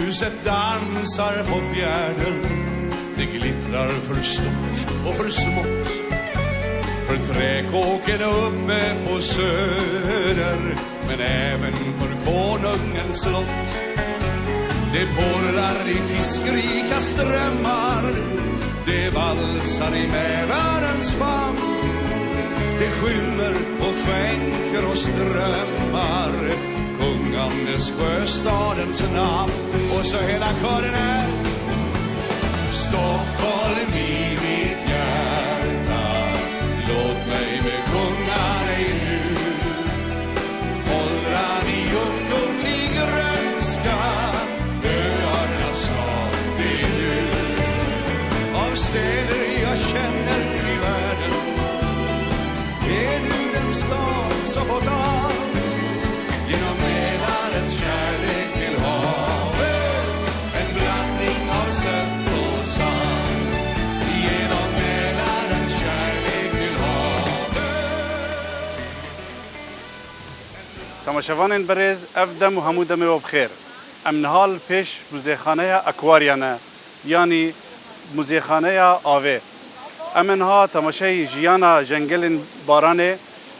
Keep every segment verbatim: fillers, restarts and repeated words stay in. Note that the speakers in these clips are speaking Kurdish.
Ljuset dansar på fjärden. Det glittrar för stort och för smått. För träkåken uppe på Söder, men även för konungens slott. Det porlar i fiskrika strömmar. Det valsar i Mälarens famn. Det skymmer och skänker oss drömmar. Sjungandes sjöstadens namn. Och så hela kören här. Stockholm i mitt hjärta. Låt mig besjunga dig nu. Åldrar i ungdomlig grönska. Öarnas stad är du. Av städer jag känner i världen. Är du den stad som fått allt genom Mälarens kärlek till havet? En blandning av sött och salt genom Mälarens kärlek till havet. Temaşevanên birêz, ev dem û hemû demê we bi xêr. Em niha li pêş muzêxaneya Aquaria ne, yanî muzêxaneya avê. Em ê niha temaşeyî jiyana jengelên baranê,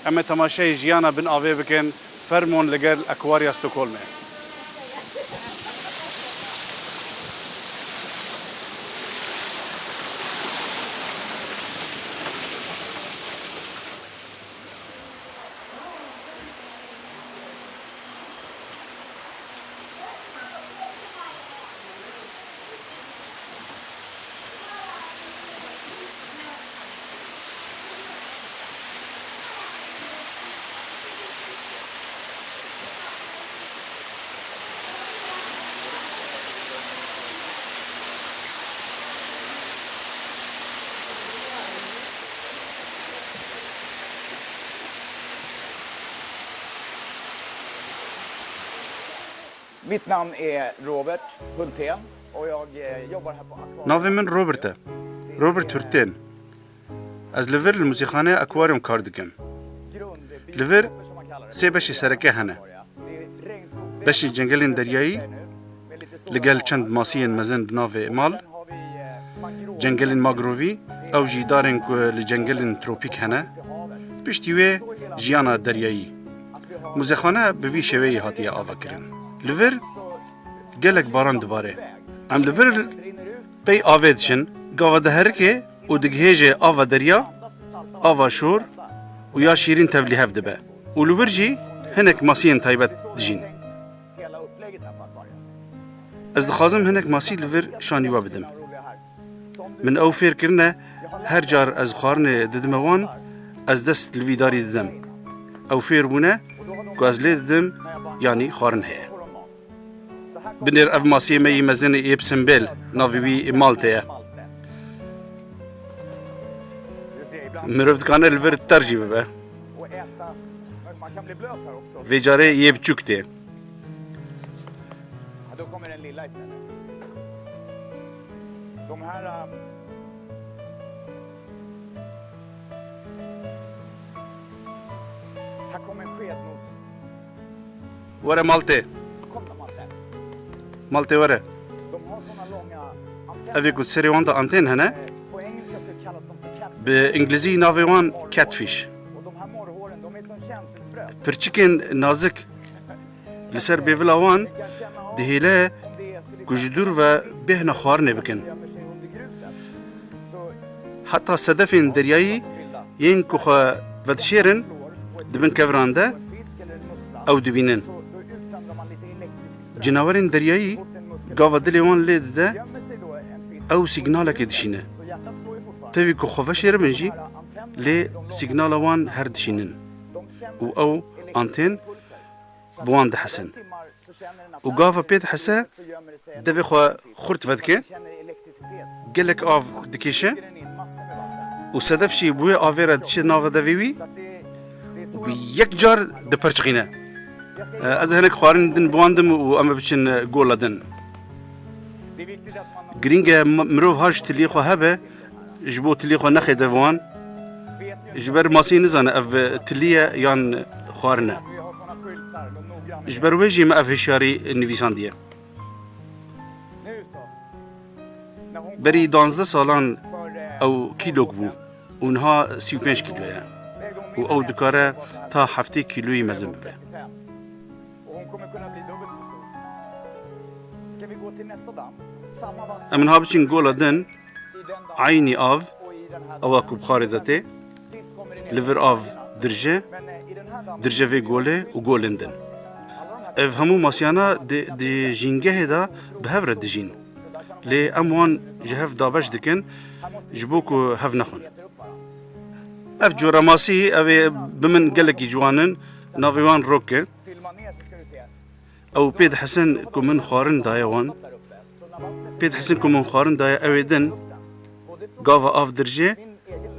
em ê temaşeyî jiyana bin avê bikin. Fermon li gel Aquaria Stockholmê. Mitt namn är Robert Hultén och jag, eh, jobbar här på Aquarium. Navê min Robert e. Robert Hurtên. Ez li vir li muzîxaneya Aquarium kar dikim. Li vir sê beşê sereke hene. Beşê cengelên deryayî, li gel çend masiyên mezin bi navê mal, cengelên magrovî, ew jî darên ku li cengelên tropîk hene. Piştî wê jiyana deryayî. Muzêxane bi vî şêweyî hatiye avakirin. Li vir gelek baran dibare. Em li vir pey avê diçin, gava diherike û digihêje ava derya, ava şor û ya şîrîn tevlîhev dibe. Û li vir jî hinek masiyên taybet dijîn. Ez dixwazim hinek masî li vir şanî we bidim. Min ew fêr kirine, her car ez xwarinê didime wan, ez dest li vî darî didim. Ew fêr bûne ku ez lê didim, yanî xwarin heye. Binêr ev masiyê me yî mezin ê bi simbêl, navê wî Malte ye. Mirov dikane li vir ter jî bibe. Vê carê yê biçûk tê. Were Malte. Malte were. Ev ê ku serê wan de antên hene, bi îngilîzî navê wan catfish. Pirçikên nazik li ser bêvila wan dihêle ku ji dûr ve bêhna xwarinê bikin. Heta sedefên deryayî yên ku xwe vedişêrin di bin keviran de ew dibînin. Cinawerên deryayî gava dilê wan lê dide, ew sîgnalekê dişîne. Tevî ku xwe veşêribin jî, lê sîgnala wan her dişînin û ew antên bi wan dihesin. Û gava pê dihese, devê xwe xurt vedike, gelek av dikêşe û sedef jî bi wê avê re diçe nava devê wî û bi yek car dipirçiqîne. Ez hinek xwarin din bi wan dim û em ê biçin gola din. Girîng e m-, mirov ha ji tiliyê xwe hebe, ji bo tiliyê xwe nexêde bi wan. Ji ber masî nizane ev tilî ye yan xwarin e. Ji ber wê jî me ev hişyarî nivîsandiye. Berî duwazdeh salan ew kîlok bû û niha sî û pênc kîlo ye û ew dikare ta heftê kîloyî mezin bibe. Em niha biçin gola din, eynî av, ewa ku bi xarê de tê, li vir av dirje, dirje vê golê û golên din. Ev hemû masiyana di, di jîngehê de bi hev re dijîn. Lê em wan ji hev dabeş dikin, ji bo ku hev nexwin. Ev cora masî, ev ê bi min gelekî ciwan in, navê wan Rock e. Ew pê dihesin ku min xwarin daye wan. Pê dihesin ku min xwarin daye, ew ê din gava av dirjê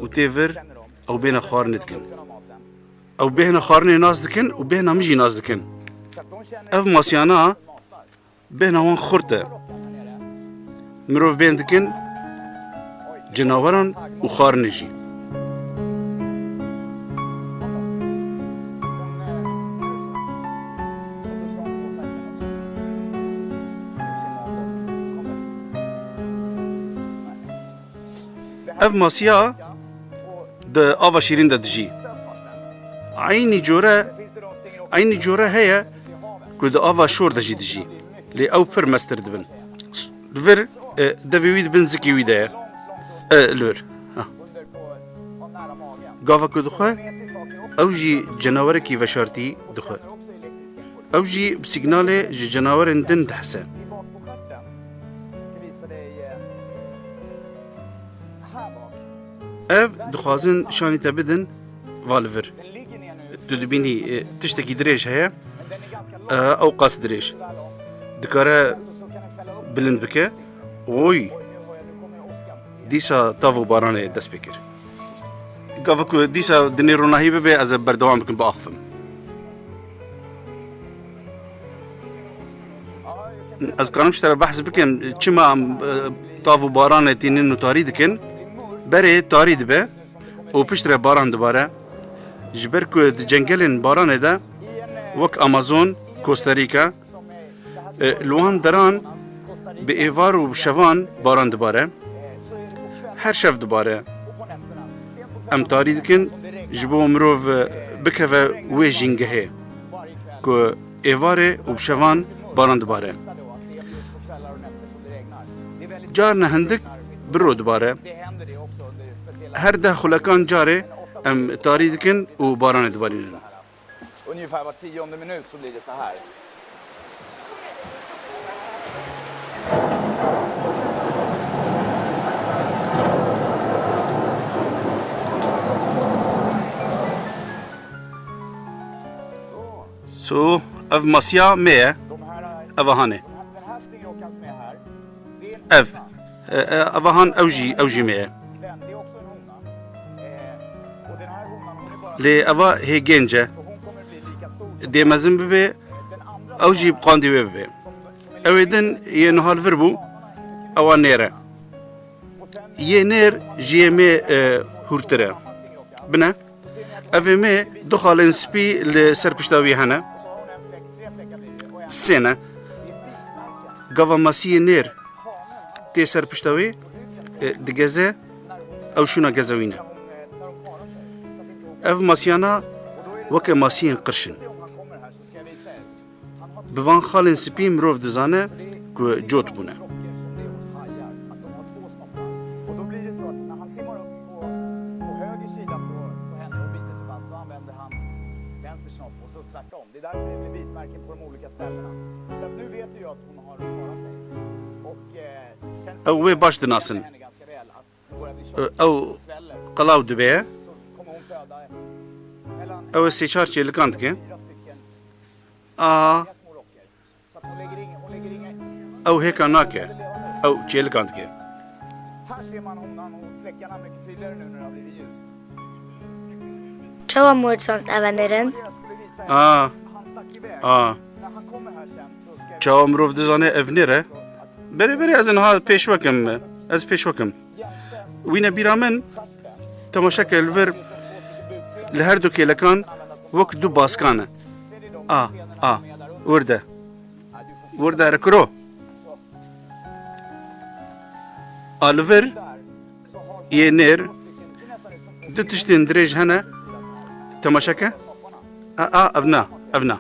û tê vir ew bêhna xwarinê dikin. Ew bêhna xwarinê nas dikin û bêhna min jî nas dikin. Ev masiyana bêhna wan xurt e. Mirov bêhn dikin cenaweran û xwarinê jî. Ev masiya di ava şîrîn de dijî. Eynî cure, eynî cure heye ku di ava şor de jî dijî. Lê ew pir mestir dibin. Li vir, e, devê wî dibin zikê wî de ye. E, li vir. Ha. Gava ku dixwe, ew jî cenawerekî veşartî dixwe. Ew jî bi sîgnalê ji cenawerên din dihese. Ev dixwazin şanî te bidin va li vir. Tu dibînî, e, tiştekî dirêj heye. E, ew qas dirêj. Dikare bilind bike. Oy! Dîsa tav û baranê dest pê kir. Gava ku dîsa dinê ronahî bibe, ez ê berdewam bikim biaxivim. Ez karim ji te re behs bikim, çima em, e, tav û baranê tînin û tarî dikin? Berê tarî dibe û piştre baran dibare. Ji ber ku di cengelên baranê de, wek Amazon, Costa Rica, e, li wan deran bi êvar û bi şevan baran dibare. Her şev dibare. Em tarî dikin ji bo mirov, e, bikeve wê jîngehê ku êvarê û bi şevan baran dibare. Carna hindik bi ro dibare. Her deh xulekan carê em tarî dikin û baranê dibarînin. Ungefär var tionde minut så blir det så här. So, ev masiya me ye. Ev a hanê. Ev. E, e, ev a han ew jî, ew jî me ye. Lê eva hê gênc e. Dê mezin bibe, ew jî bi qandî wê bibe. Ew ê din yê niha li vir bû, ewa nêr e. Yê nêr ji yê me, e, hûrtir e. Bine, ev ê me du xalên spî li ser pişta wî hene. Sê ne. Gava masiyê nêr tê ser pişta wê, e, digeze, ew şûna geze wî ne. Ev masiyana weke masiyên qirş in. Bi van xalên spî mirov dizane ku cot bûne. Det är därför det blir bitmärken på de olika ställena. Så att nu vet vi ju att hon har parat sig. Och, eh, sen Ew wê baş dinasin. Henne ganska väl. Att hon börjar bli tjock. Ew qelaw dibe. Så kommer hon föda mellan Ew ê sê çar çêlikan dike. Fyra stycken A små rocker. Så att hon lägger inga, hon lägger inga Ew hêka nake. Ew çêlikan dike. Här ser man honan och fläckarna mycket tydligare nu när det har blivit ljust. Çawa mor çand eve nêr in? A, a. Çawa mirov dizane ev nêr e? Berê, berê, ez niha pêşwekim. Ez pêşwekim. Wîne bîra min, temaşe ke li vir, li her du kêlekan wek du baskan e. A, a. Wirde. Wirde, rikiro. A li vir yê nêr du tiştên dirêj hene. Temaşe ke. A, a, ev na, ev na.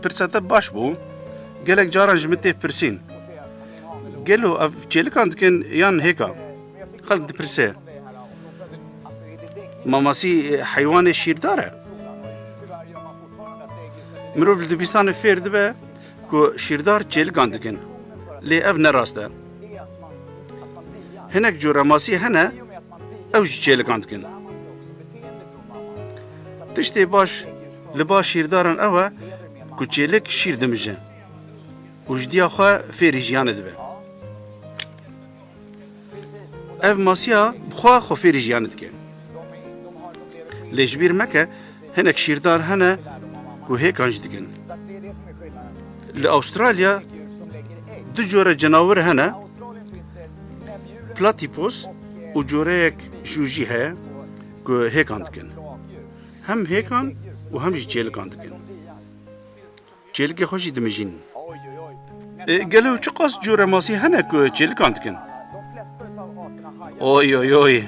Pirsa te baş bû. Gelek caran ji min tê pirsîn. Gelo ev çêlikan dikin yan hêka? Xelk dipirse. Ma masî heywanê şîrdar e? Mirov li dibistanê fêr dibe ku şîrdar çêlikan dikin. Lê ev ne rast e. Hinek cure masî hene, ew jî çêlikan dikin. Tiştê baş li ba şîrdaran ew e ku çêlik şîr dimije û ji diya xwe fêrî jiyanê dibe. Ev masiya bi xwe xwe fêrî jiyanê dike. Lê ji bîr meke, hinek şîrdar hene ku hêkan jî dikin. Li Awustralya du cure cenawir hene, platypus û cureyek jû jî heye ku hêkan dikin. Hem hêkan û hem jî çêlikan dikin. Çêlikê xwe jî dimijînin. E, gelo çiqas cure masî hene ku çêlikan dikin? Oy, oy, oy.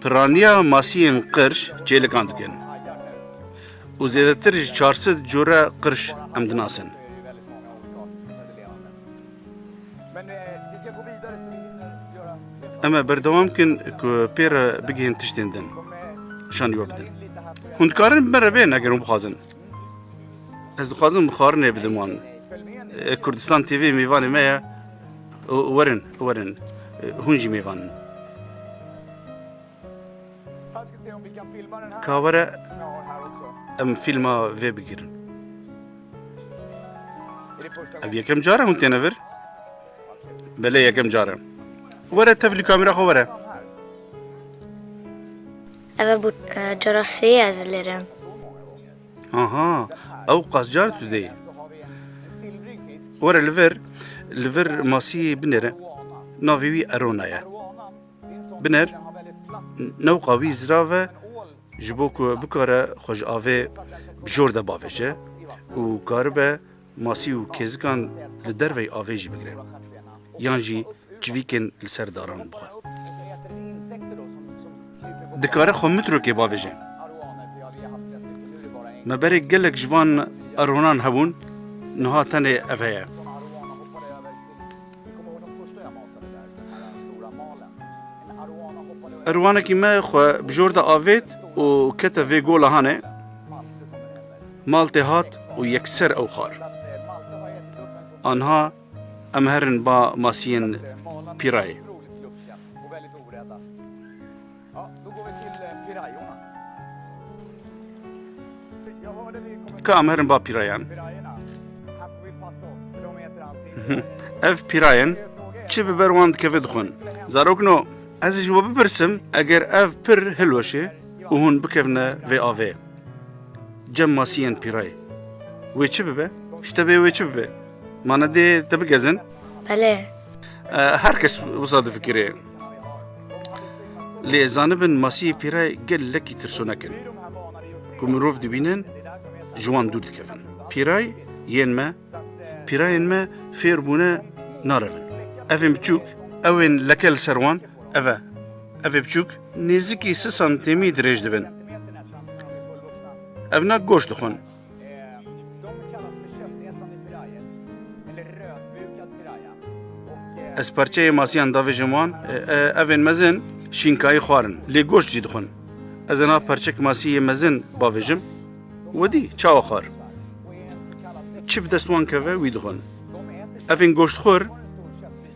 Piraniya masiyên qirş çêlikan dikin. Û zêdetir ji çar sed cure qirş em dinasin. Em ê berdewam kin ku pê re bigihên tiştên din. Şanî we bidin. Hûn dikarin bi me re bên eger hûn bixwazin. Ez dixwazim xwarinê bidim wan. E, Kurdistan T V mêvanê me ye. Û werin, werin. E, hûn jî mêvan in. Ka were em fîlma vê bigirin. Ev yekem car e hûn têne vir? Belê, yekem car e. Were tevlî kamera xwe were. Ev e bû, e, cara sê ez li rem. Aha, ew qas car tu dê. Were li vir, li vir masiyê binêre. Navê wî Erona ye. Biner, newqa wî zirav e ji bo ku bikare xwe ji avê bi jor de bavêje û karibe masî û kêzikan li derveyî avê jî bigire. Yan jî çivîkên li ser daran bixwe. Dikare xwe mitrokê bavêje. Me berê gelek ji van eronan hebûn, niha tenê ev heye. Erwanekî me xwe bi jor de avêt û kete vê gola hanê. Maltê hat û yekser ew xwar. Anha em herin ba masiyên pîrayê. Ka em herin ba pîrayan. Ev pîrayên çi bi ber wan dikeve dixwin. Zarokno, ez ê ji we bipirsim, eger ev pir hilweşê û hûn bikevne vê avê. Cem masiyên pîrayê. Wê çi bibe? Ji te bê wê çi bibe? Ma ne dê te bigezin? Belê. E, her kes wisa difikire. Lê zanibin masiyê pîrayê gelekî tirsonek in. Ku mirov dibînin, ji wan dûr dikevin. Pîray yên me, pîrayên me fêr bûne narevin. Evên biçûk, ewên leke li ser wan, ev e. Evê biçûk nêzikî sê santîmî dirêj dibin. Evna goşt dixwin. Ez parçeyê masiyan davêjim wan, e, e, evên mezin şînkayî xwarin, lê goşt jî dixwin. Ez ena parçek masiyê mezin bavêjim, wedî çawa xwar? Çi bi dest wan keve, wî dixwin. Evên goştxwir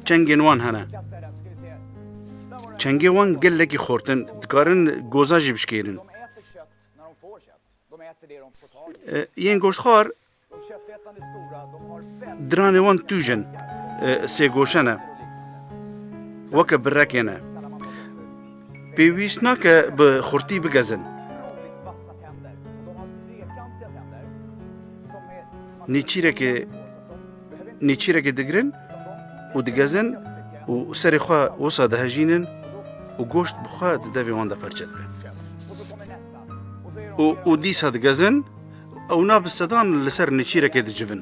çengên wan hene. Çengê wan gelekî xortin, dikarin goza jî bişkêrin. E, yên goştxwar diranê wan tûj in, e, sêgoşe ne. Weke birekê ne. Pêwîst nake bi xurtî bigezin. Nêçîrekê, nêçîrekê digirin û digezin û serê xwe wisa dihejînin û goşt bi xwe di devê wan de perçe dibe. Û, û dîsa digezin, ewna bi sedan li ser nêçîrekê dicivin.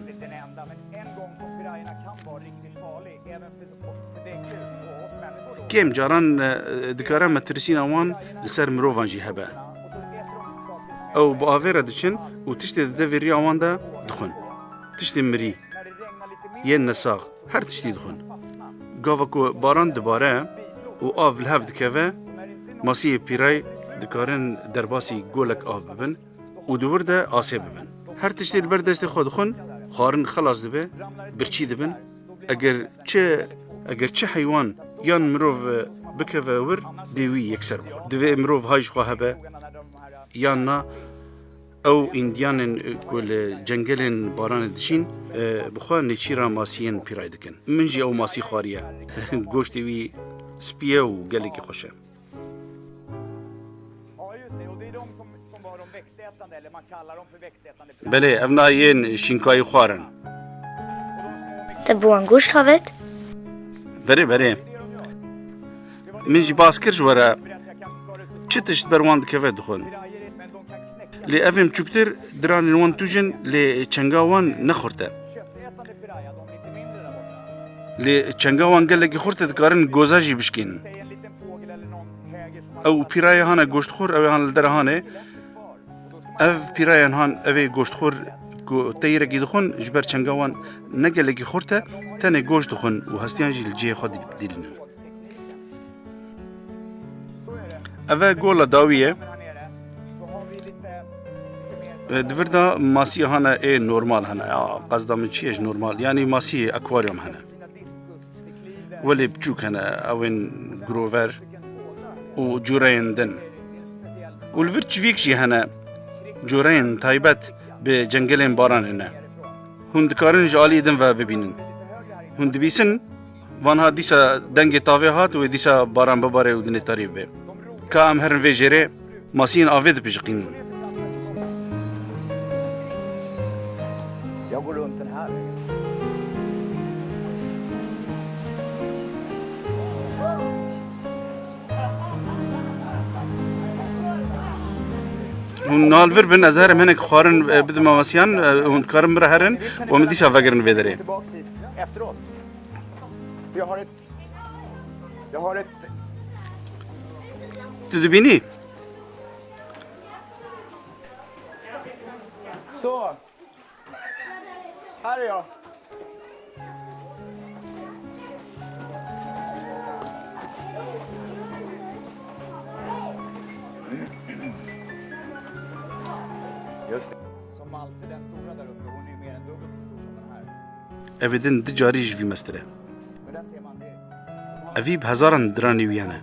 Kêm caran, e, dikare metirsîna wan li ser mirovan jî hebe. Ew bi avê re diçin û tiştê di devê riya wan de dixwin. Tiştê mirî, yên nesax, her tiştî dixwin. Gava ku baran dibare û av li hev dikeve, masiyê pîrayî dikarin derbasî golek av bibin û di wir de asê bibin. Her tiştê li ber destê xwe dixwin, xwarin xelas dibe, birçî dibin. Eger çi, eger çi heywan yan mirov bikeve wir, dê wî yekser bixwe. Divê mirov hay ji xwe hebe yan na, ew îndiyanên ku li cengelên baranê dişîn, bi xwe nêçîra masiyên pîrayî dikin. Min jî ew masî xwariye. Goştê wî spî ye û gelekî xweş e. Ja, just det. Och det är de som, som var de växtätande, eller man kallar dem för växtätande. Belê, ev na yên şînkayî xwar in. Te bi wan goşt havêt? Berê, berê. Min jî bas kir ji we re. Çi tişt ber wan dikeve dixwin. Lê ev ên biçûktir diranên wan tûj in, lê çenga wan ne xurt e. Lê çenga wan gelekî xurt e, dikarin goza jî bişkînin. Ew pîrayê hane goştxwar, ew ê han li dera hanê. Ev pîrayên han, ev ê goştxwar ku teyrekî dixwin, ji ber çenga wan ne gelekî xurt e, tenê goşt dixwin û hestiyan jî li cihê xwe dî-, dîlînin. Ev e gola dawî ye. E, di vir de masiya hene ê normal hene. Ya, qezda min çi ye ji normal? Yanî masiyê akwaryum hene. Welê biçûk hene, ew ên grover û cureyên din. Û li vir çivîk jî hene, cureyên taybet bi cengelên baranê ne. Hûn dikarin ji alî din ve bibînin. Hûn dibîsin, van ha dîsa dengê tavê hat, wê dîsa baran bibare û dinê tarî bibe. Ka em herin vê jêrê, masiyên avê dipijiqînin. Jag går runt den här vägen. Hûn niha li vir bin, ez herim hinek xwarin, e, bidim masiyan, e, hûn dikarin min re herin û min dîsa vegerin vê derê. Tillbaks hit efteråt. Jag har ett, jag har ett... Tu dibînî? Så. Här är jag. Just det. Som Malte, den stora där uppe, hon är mer än dubbelt så stor som den här. Ev ê din du carî ji vî mestir e. Men där ser man det. Evî bi hezaran diranê wî hene.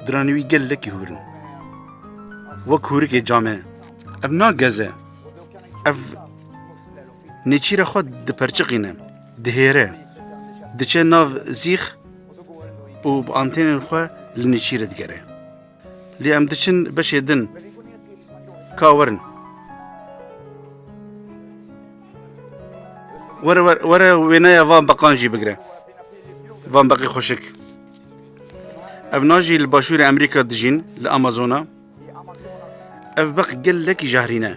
Diranê wî gelekî hûr in. Wek hûrikê cam e. Ev na gez e. Ev nêçîra xwe diperçiqîne, dihêre, diçe nav zîx û bi antênên xwe li nêçîrê digere. Lê em diçin beşê din. Ka werin. Were, were, were wêneya van beqan jî bigire. Van beqê xweşik. Ev na jî li başûrê Amerîka dijîn, li Amazona. Ev beq gelekî jehrî ne.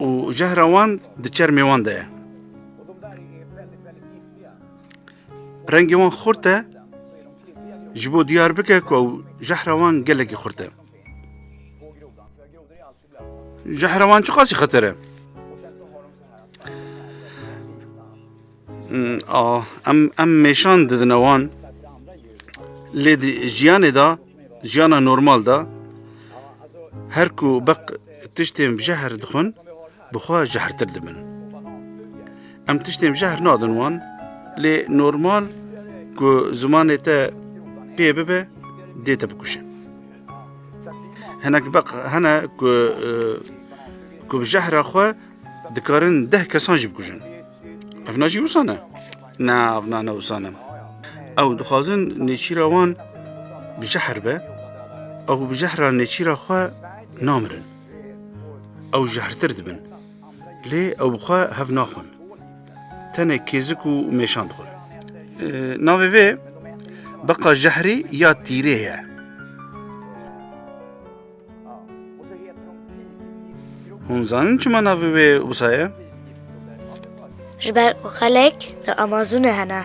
Û jehra wan di çermê wan de ye. Rengê wan xurt e, ji bo diyar bike ku ew jehra wan gelekî xurt e. Jehra wan çiqasî xeter e? Hmm, a, em, em mêşan didine wan. Lê di jiyanê de, jiyana normal de, her ku beq tiştên bi jehr dixwin, bi xwe jehrtir dibin. Em tiştên bi jehr nadin wan, lê normal ku zimanê te pê bibe, dê te bikuje. Hinek beq hene ku, e, ku bi jehra xwe dikarin deh kesan jî bikujin. Ev na jî wisa ne? Na, ev na ne wisa ne. Ew dixwazin nêçîra wan bi jehr be, ew bi jehra nêçîra xwe namirin. Ew jehrtir dibin. Lê ew bi xwe hev naxwin. Tenê kêzik û mêşan dixwin. E, navê vê beqa jehrî ya tîrê ye. Hûn zanin çima navê wê wisa ye? Ji ber ku xelek li Amazonê hene,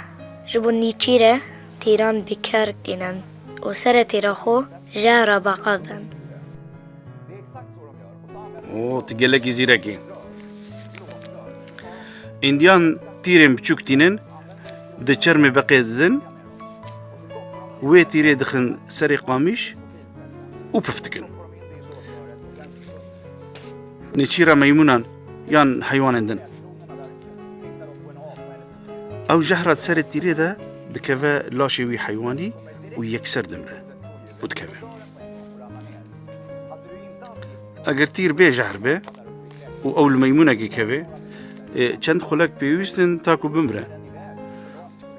ji bo nêçîrê tîran bi kar tînin û serê tîra xwe jehra beqa dibin. Oo, tu gelekî zîrek î. Îndiyan tîrên biçûk tînin, di çermê beqê didin, wê tîrê dixin serê qamîş û pif dikin. Nêçîra meymûnan yan heywanên din. Ew jehra di serê tîrê de dikeve laşê wî heywanî û yekser dimre û dikeve. Eger tîr bê jehr be û ew li meymûnekê keve, ê, çend xulek pêwîst in ta ku bimre.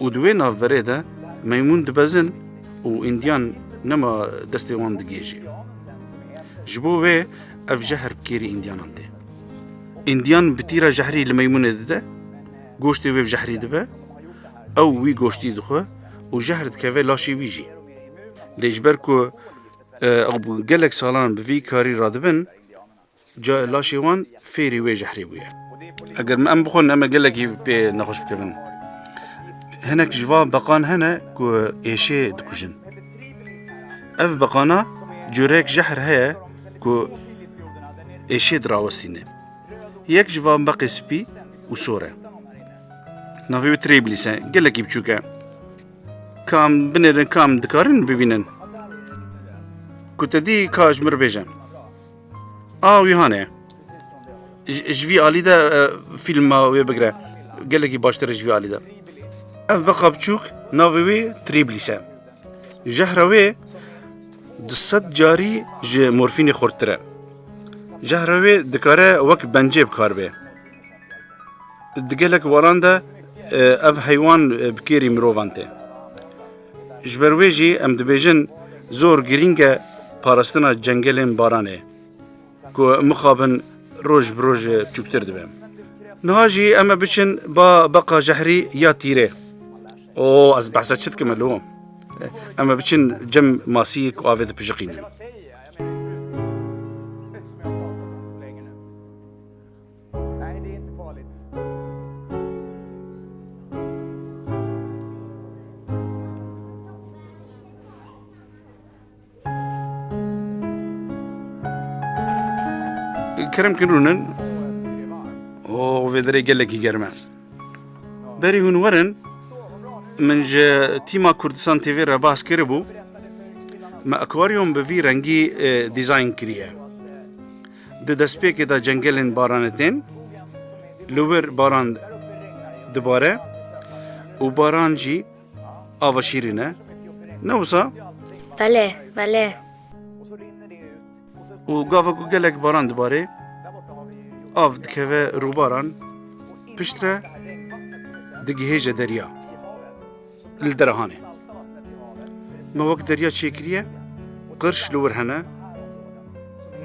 Û di wê navberê de meymûn dibezin û îndiyan nema destê wan digihêje. Ji bo wê ev jehr bi kêrî îndiyanan tê. Îndiyan bi tîra jehrî li meymûnê dide, goştê wê bi jehrî dibe, ew wî goştî dixwe û jehr dikeve laşê wî jî. Lê ji ber ku, e, ew gelek salan bi vî karî radibin, ca-, laşê wan fêrî wê jehrê bûye. Eger em bixwin, em ê gelekî pê nexweş bikevin. Hinek ji van beqan hene ku êşê dikujin. Ev beqana curek jehr heye ku êşê dirawestîne. Yek ji van beqê spî û sor e. Navê wî Trêblîs e, gelekî biçûk e. Kam binêrin, kam dikarin bibînin? Ku te dî ka ji min re bêje. A, wî hane. Ji, ji vî alî de, e, fîlma wê bigire. Gelekî baştir e ji vî alî de. Ev beqa biçûk, navê wê Trîblîs e. Jehra wê du sed carî ji morfînê xurttir e. Jehra wê dikare wek bencê bi kar bê. Di gelek waran de, e, ev heywan, e, bi kêrî mirovan tê. Ji ber wê jî em dibêjin, zor girîng e parastina cengelên baranê, ku mixabin roj bi roj, e, biçûktir dibe. Niha jî em ê biçin ba beqa jehrî ya tîrê. O, ez behsa çi dikim lo? Em ê biçin cem masiyê ku avê dipijiqînin. Nej, det är inte farligt. Kerem kin rûnin. O, vê derê gelekî germ e. Berî hûn werin, min ji tîma Kurdistan T V re behs kiribû. Me akwaryum bi vî rengî, e, dîzayn kiriye. Di destpêkê de cengelên baranê tên, li wir baran dibare û baran jî ava şîrîn e. Ne wisa? Belê, belê. Û gava ku gelek baran dibare, av dikeve rûbaran, piştre digihêje derya. Li derahanê. Me wek derya çêkiriye, qirş li wir hene.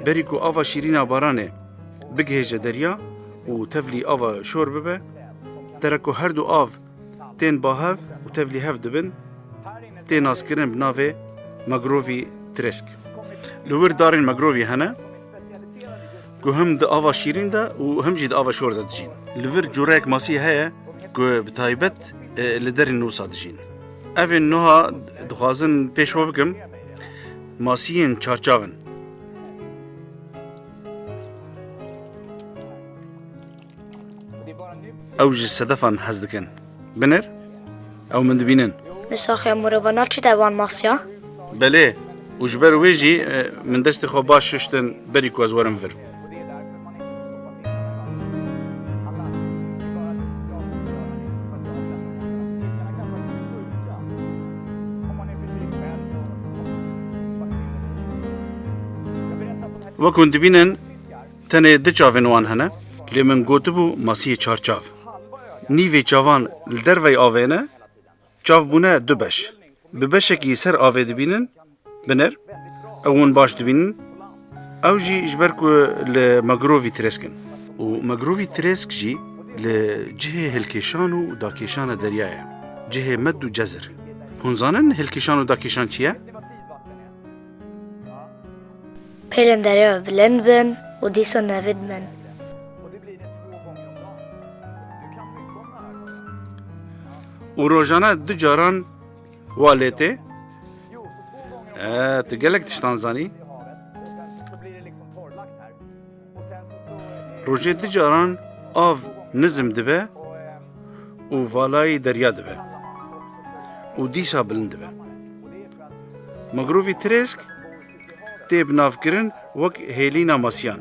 Berî ku ava şîrîna baranê bigihêje derya û tevlî ava şor bibe, dere ku her du av tên ba hev û tevlî hev dibin, tê naskirin bi navê Magrovî Trêsk. Li wir darên Magrovî hene, ku him di ava şîrîn de û him jî di ava şor de dijîn. Li vir cureyek masî heye ku bi taybet, e, li derên wisa dijîn. Evên nuha dixwazin pêşwe bikim, masiyên çarçav in. Ew ji sedefan hez dikin. Binêr, ew min dibînin. Misaxiya mirovan naçîte van masiya? Belê, û ji ber wê jî, e, min destê xwe baş şiştin berî ku ez werim vir. Wek hûn dibînin, tenê du çavên wan hene, lê min gotibû masiyê çar çav. Nîvê çavan li dervey avê ne, çav bûne du beş. Bi beşekî ser avê dibînin, binêr, ew hûn baş dibînin, ew jî ji ber ku li Magrovî Trêsk in. Û Magrovî Trêsk jî li cihê hilkêşan û dakêşana derya ye, cihê med û cezir. Hûn zanin hilkêşan û dakêşan çi ye? Pêlên derya bilind bin û dîsa nevî dibin. Û rojane du caran wa lê tê. E, tu gelek tiştan zanî. Rojê du caran av nizm dibe û valayî derya dibe û dîsa bilind dibe. Mangrovi Trêsk tê binavkirin wek hêlîna masiyan.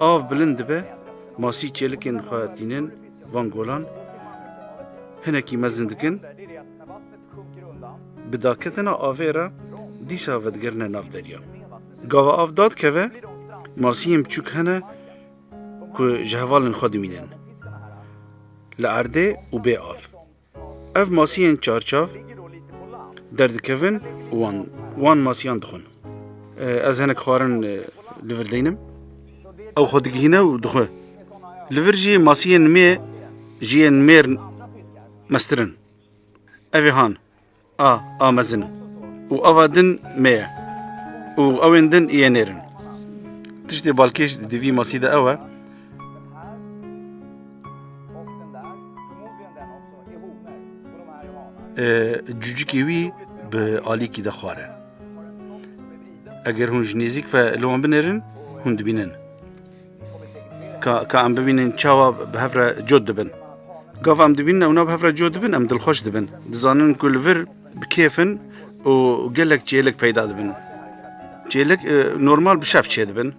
Av bilind dibe, masî çêlikên xwe tînin van golan, hinekî mezin dikin, bi daketina avê re dîsa vedigerine nav derya. Gava av dadikeve, masiyên biçûk hene ku ji hevalên xwe dimînin li erdê û bê av. Ev masiyên çarçav derdikevin û wan, wan masiyan dixwin. E, ez hinek xwarin, e, li vir deynim. Ew xwe digihîne û dixwe. Li vir jî masiyên mê, jiyên mêr meztir in. Ev ê han. A, a mezin. Û ava din me ye. Û ew ên din yê nêr in. Tiştê balkêş di vî masî de ew e. E, cûcikê wî bi alîkî de xware. Eger hûn ji nêzîk ve li wan binêrin, hûn dibînin. Ka, ka em bibînin çawa bi hev re cot dibin. Gav em dibînin ewna bi hev re cot dibin, em dilxweş dibin. Dizanin ku li vir bi kêf in û gelek çêlik peyda dibin. Çêlik, e, normal bi şev çêdibin.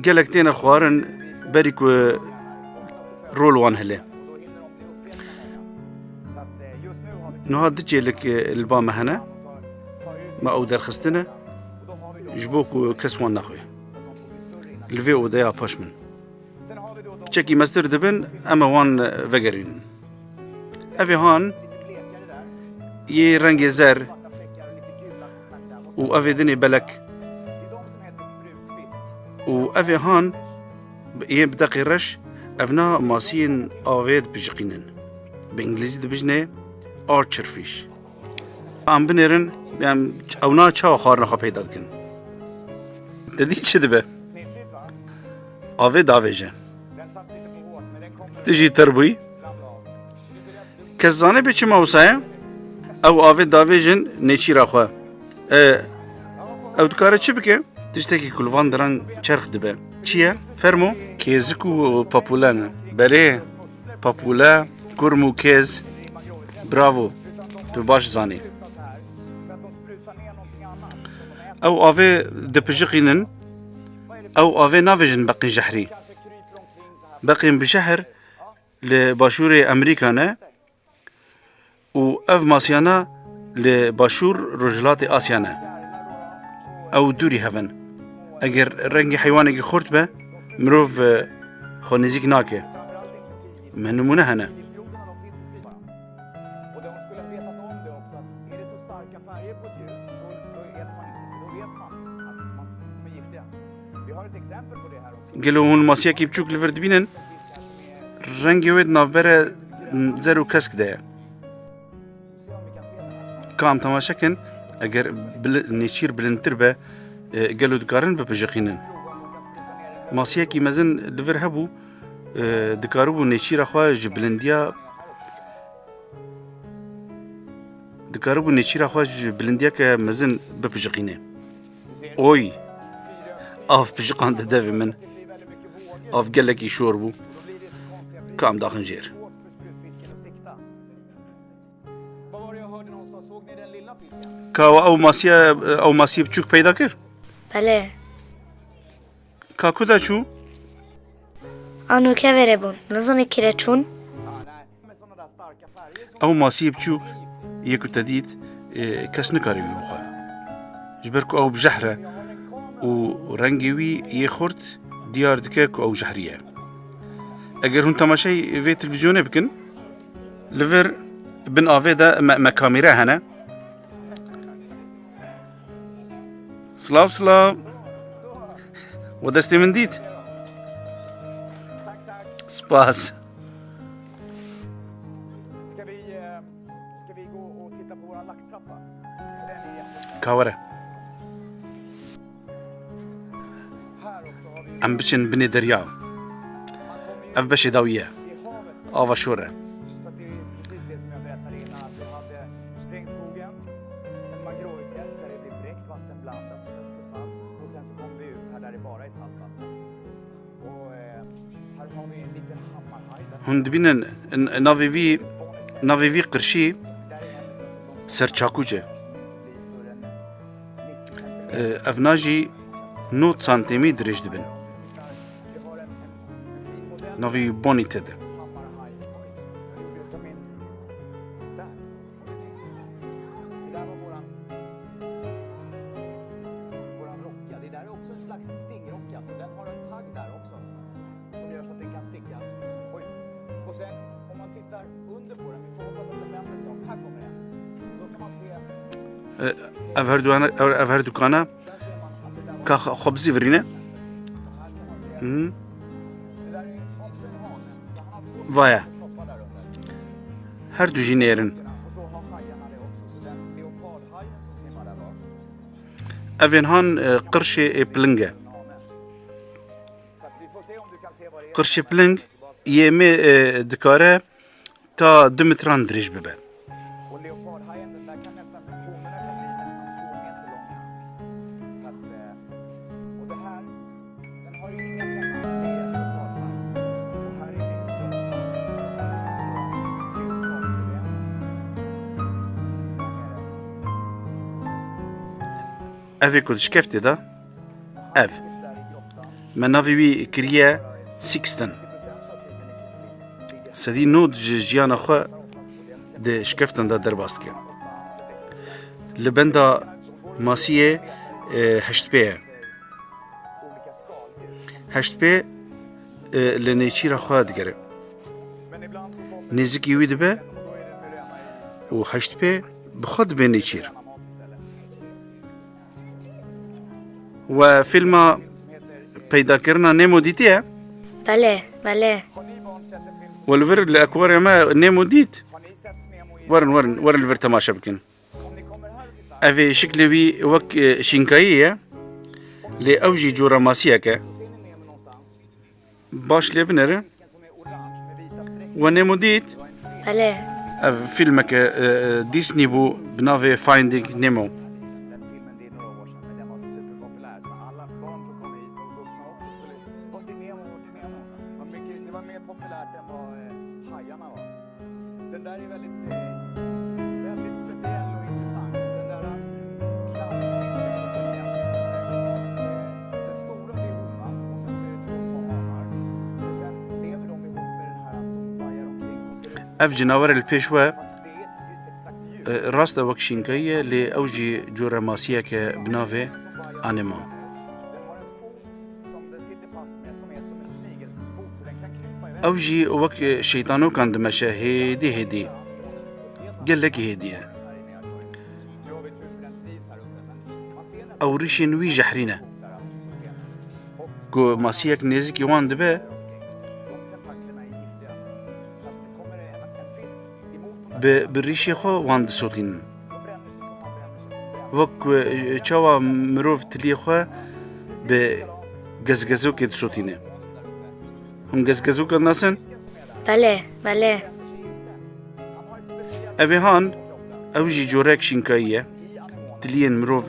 Gelek têne xwarin berî ku rol wan hilê. Niha du çêlik, e, li ba me hene. Me ew derxistine ji bo ku kes wan nexwe. Li vê odeya paş min. Piçekî mestir dibin, em ê wan vegerînin. Ev ê han yê rengê zer û ev ê dinê belek û ev ê han yê bi deqê reş, evna masiyên avê dipijiqînin. Bi îngilîzî dibijnê archer fish. Em binêrin, em, ewna çawa xwarina xwe peyda dikin? Te dî çi dibe? Avê davêje. Tu jî ter bûyî? Kes zane bê çima wisa ye? Ew avê davêjin nêçîra xwe. E, ew dikare çi bike? Tiştekî ku li van diran çerx dibe. Çi ye? Fermo. Kêzik û papûle ne. Belê, papûle, kurm û kêz. Bravo. Tu baş zanî. Ew avê dipijiqînin. Ew avê navêjin beqên jehrî. Beqên bi jehr li başûrê Amerîka ne. Û ev masiyana li başûr rojhilatê Asya ne. Ew dûrî hev in. Eger rengê heywanekî xurt be, mirov, e, xwe nêzîk nake. Me nimûne hene. Gelo hûn masiyekî biçûk li vir dibînin? Rengê wê di navbera zer û kesk de ye. Ka em temaşe kin, eger bili-, nêçîr bilindtir be, e, gelo dikarin bipijiqînin? Masiyekî mezin li vir hebû, e, dikaribû nêçîra xwe ji bilindiya Dikaribû nêçîra xwe ji bilindiyeke mezin bipijiqîne. Oy! Av pijiqand devê min. Av gelekî şor bû. Ka em daxin jêr. Ka we ew masiye, ew masiyê biçûk peyda kir? Belê. Ka ku de çû? Anûke vêrê bûn. Nizanî kire çûn. Ew masiyê biçûk yê ku te dît, e, kes nikare wî bixwe. Ji ber ku ew bi jehr e û rengê wî yê xurt diyar dike ku ew jehrî ye. Eger hûn temaşey vê televîzyonê bikin, li vir bin avê de me, me kamîre hene. Silav, silav. We destê min dît. Spas. Ka were. Em biçin binê derya. Ev beşê dawî ye. Ava şor e. Hûn dibînin, n-, navê vî, navê vî qirşî serçakûç e. E, evna jî nod santîmî dirêj dibin. Navê wî Bonnie tê de. Det där var våran, våran rocka. Det där är också en slags stingrocka, så den har en tagg där också. Som gör så att den kan stickas. Oj. Och sen, om man tittar under på den, vi får hoppas att den vänder sig om. Här kommer den. Då kan man se. E, ev her du-, ev, ev her dukana ka xwe, xwe bizîvirîne. Hı. Vaya. Her du jî nêrin. Evên han, e, qirşê ê piling e. Qirşê piling yê me, e, dikare ta du metran dirêj bibe. Ev ê ku di şkeftê de, ev. Me navê wî kiriye Sixten. Sedî nod ji jiyana xwe di şkeftan de derbas dike. Li benda masiyê, e, heştpê ye. Heştpê, e, li nêçîra xwe digere. Nêzikî wî dibe û heştpê bi xwe dibe nêçîr. We fîlma peydakirina Nemo dîtiye? Belê, belê. We li vir li akwaryuma Nemo dît? Werin, werin, werin li vir temaşe bikin. Ev ê şiklê wî wek, e, şînkayî ye. Lê ew jî cora masiyek e. Baş lê binêre. We Nemo dît? Belê. Ev fîlmeke, e, e, Disney bû bi navê Finding Nemo. Den där är väldigt, eh, väldigt speciell och intressant. Den där clownfisken som den egentligen heter. Eh, den stora, det är honan och sen så är det två små hanar. Och sen lever de ihop med den här som vajar omkring som ser ut som... Ev cinawer li pêş we, fast det är ett, ett slags djur. Eh, rast e, wek şînkayî ye, lê ew jî cure masiyeke bi navê anemon. Den har en fot Ew jî wek şeytanokan dimeşe, hêdî hêdî. Gelek hêdî ye. Ew rîşên wî jehrî ne. Ku masiyek nêzikî wan dibe, bi, bi rîşê xwe wan disotînin. Wek ku, e, çawa mirov tiliyê xwe bi gezgezokê disotîne. Hûn gezgezokan nasin? Belê, belê. Ev ê han, ew jî corek şînkayî ye. Tiliyên mirov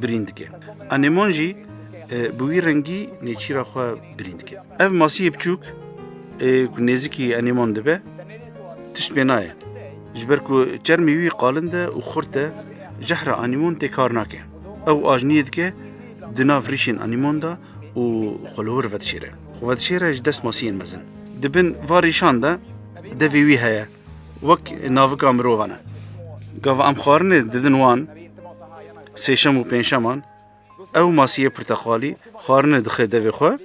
birîn dike. Anemon jî, e, bi wî rengî nêçîra xwe birîn dike. Ev masiyê biçûk, ê ku nêzikî anemon dibe, tişt pê nayê. Ji ber ku çermê wî qalind e û xurt e, jehra anemon tê kar nake. Ew ajniyê dike di nav rîşên anemon de û xwe li wir vedişêre. Xwe vedişêre ji dest masiyên mezin. Di bin va rîşan de devê wî heye. Wek navika mirovan e. Gava em xwarinê didin wan, sêşem û pênşeman, ew masiyê pirteqalî xwarinê dixe devê xwe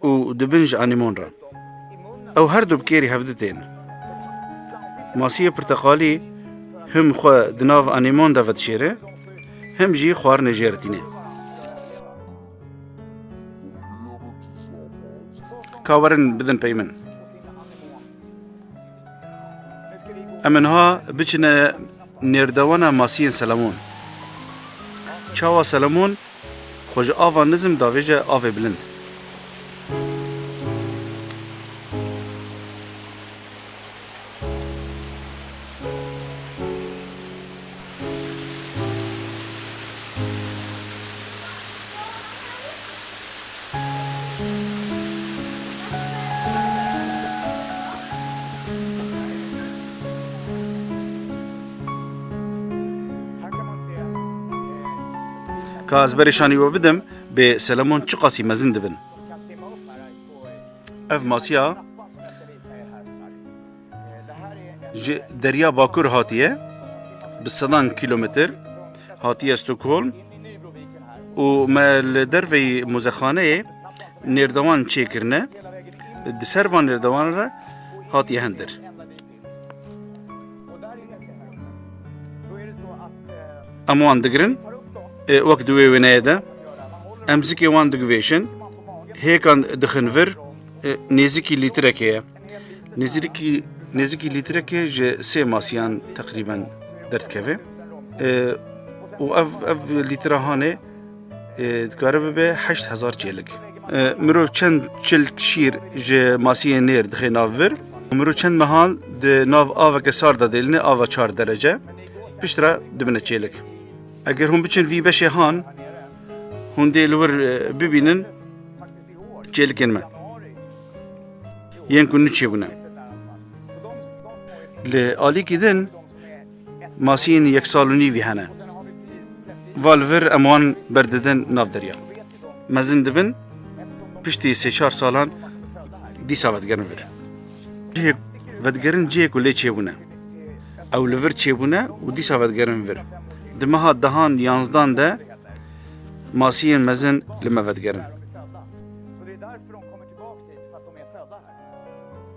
û dibin ji anemon re. Ew her du bi kêrî hevdi tên. Masiyê pirteqalî him xwe di nav anemon de vedişêre, him jî xwarinê jê re tîne. Ka werin bidin pey min. Em ê niha biçine nêrdewana masiyên selamon. Çawa selamon xwe ji ava nizm davêje avê bilind. Ez berê şanî we bidim, bê Selemon çiqasî mezin dibin. Ev masiya ji Derya Bakur hatiye, bi sedan kilometr hatiye Stockholm û me li derveyî muzexaneyê nêrdewan çêkirine. Di ser van nêrdewan re hatiye hindir. Em wan digirin, e, wek di wê wêneyê de. Em zikê wan digivêşin, hêkan dixin vir, e, nêzikî lîtrek heye. Nêzikî, nêzikî lîtrekê ji sê masiyan teqrîben derdikeve. E, û ev, ev lîtra hanê, e, dikare bibe heşt hezar çêlik. E, mirov çend çilk şîr ji masiyê nêr dixe nav vir, û mirov çend mehal di nav aveke sar de dêline, ava çar derece, piştre dibine çêlik. Eger hûn biçin vî beşê han, hûn dê li wir, e, bibînin çêlikên me. Yên ku nû çêbûne. Li alîkî din masiyên yek sal û nîvî hene. Va li vir em wan berdidin nav derya. Mezin dibin, piştî sê çar salan dîsa vedigerin vir. Cihê vedigerin cihê ku lê çêbûne. Ew li vir çêbûne û dîsa vedigerin vir. Di meha dehan yanzdan de masiyên mezin li me vedigerin. Så det är därför de kommer tillbaka hit, för att de är födda här.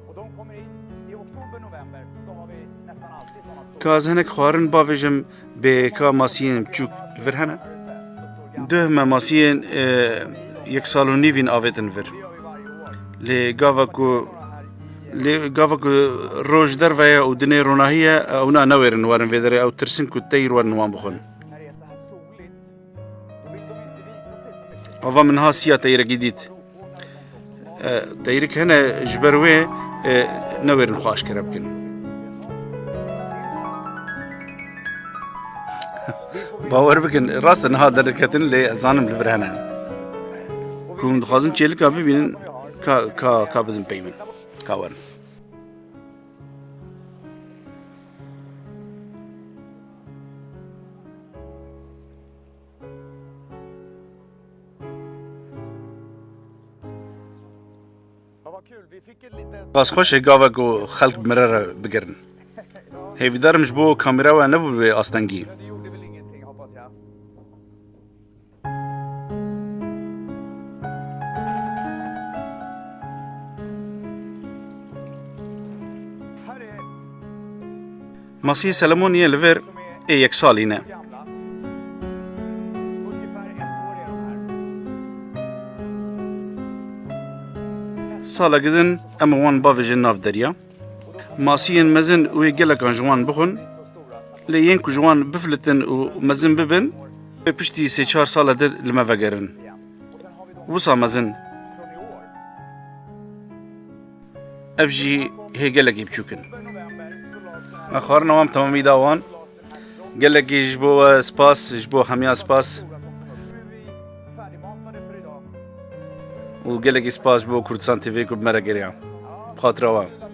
Och de kommer hit i oktober, november, då har vi nästan alltid sådana stora. Ka ez hinek xwarin bavêjim, bê ka masiyên biçûk vir hene. Duh me masiyên, e, yek sal û nîvîn avêtin vir. Lê gava ku, lê gava ku roj derve ye û dinê ronahî ye, ew na newêrin werin vê derê, ew tirsin ku teyr werin wan bixwin. Ava min ha siya teyrekî dît. E, teyrik hene ji ber wê, e, newêrin xwe aşkere bikin. Bawer bikin, rast e niha derketin lê ez zanim li vir hene. Ku hûn dixwazin çêlika bibînin, ka, ka, ka bidin pey min. Ka werin. Qas xweş e gava ku xelk bi min re bigirin. Hêvîdarim ji bo kamera we nebû bê astengî. Masî Selemoniyê li vir ê yek salî ne. Salek din em wan bavêjin nav derya. Masiyên mezin wê gelekan ji wan bixwin, lê yên ku ji wan biflitin û mezin bibin, wê piştî sê çar sala dir li me vegerin. Wisa mezin. Ev jî hê gelekî biçûk in. Me xwarina wan bi temamî da wan. Gelekî ji bo we spas, ji bo hemiya spas. Û gelekî spas ji bo Kurdistan T V ku bi me re geriya. Bi xatira we.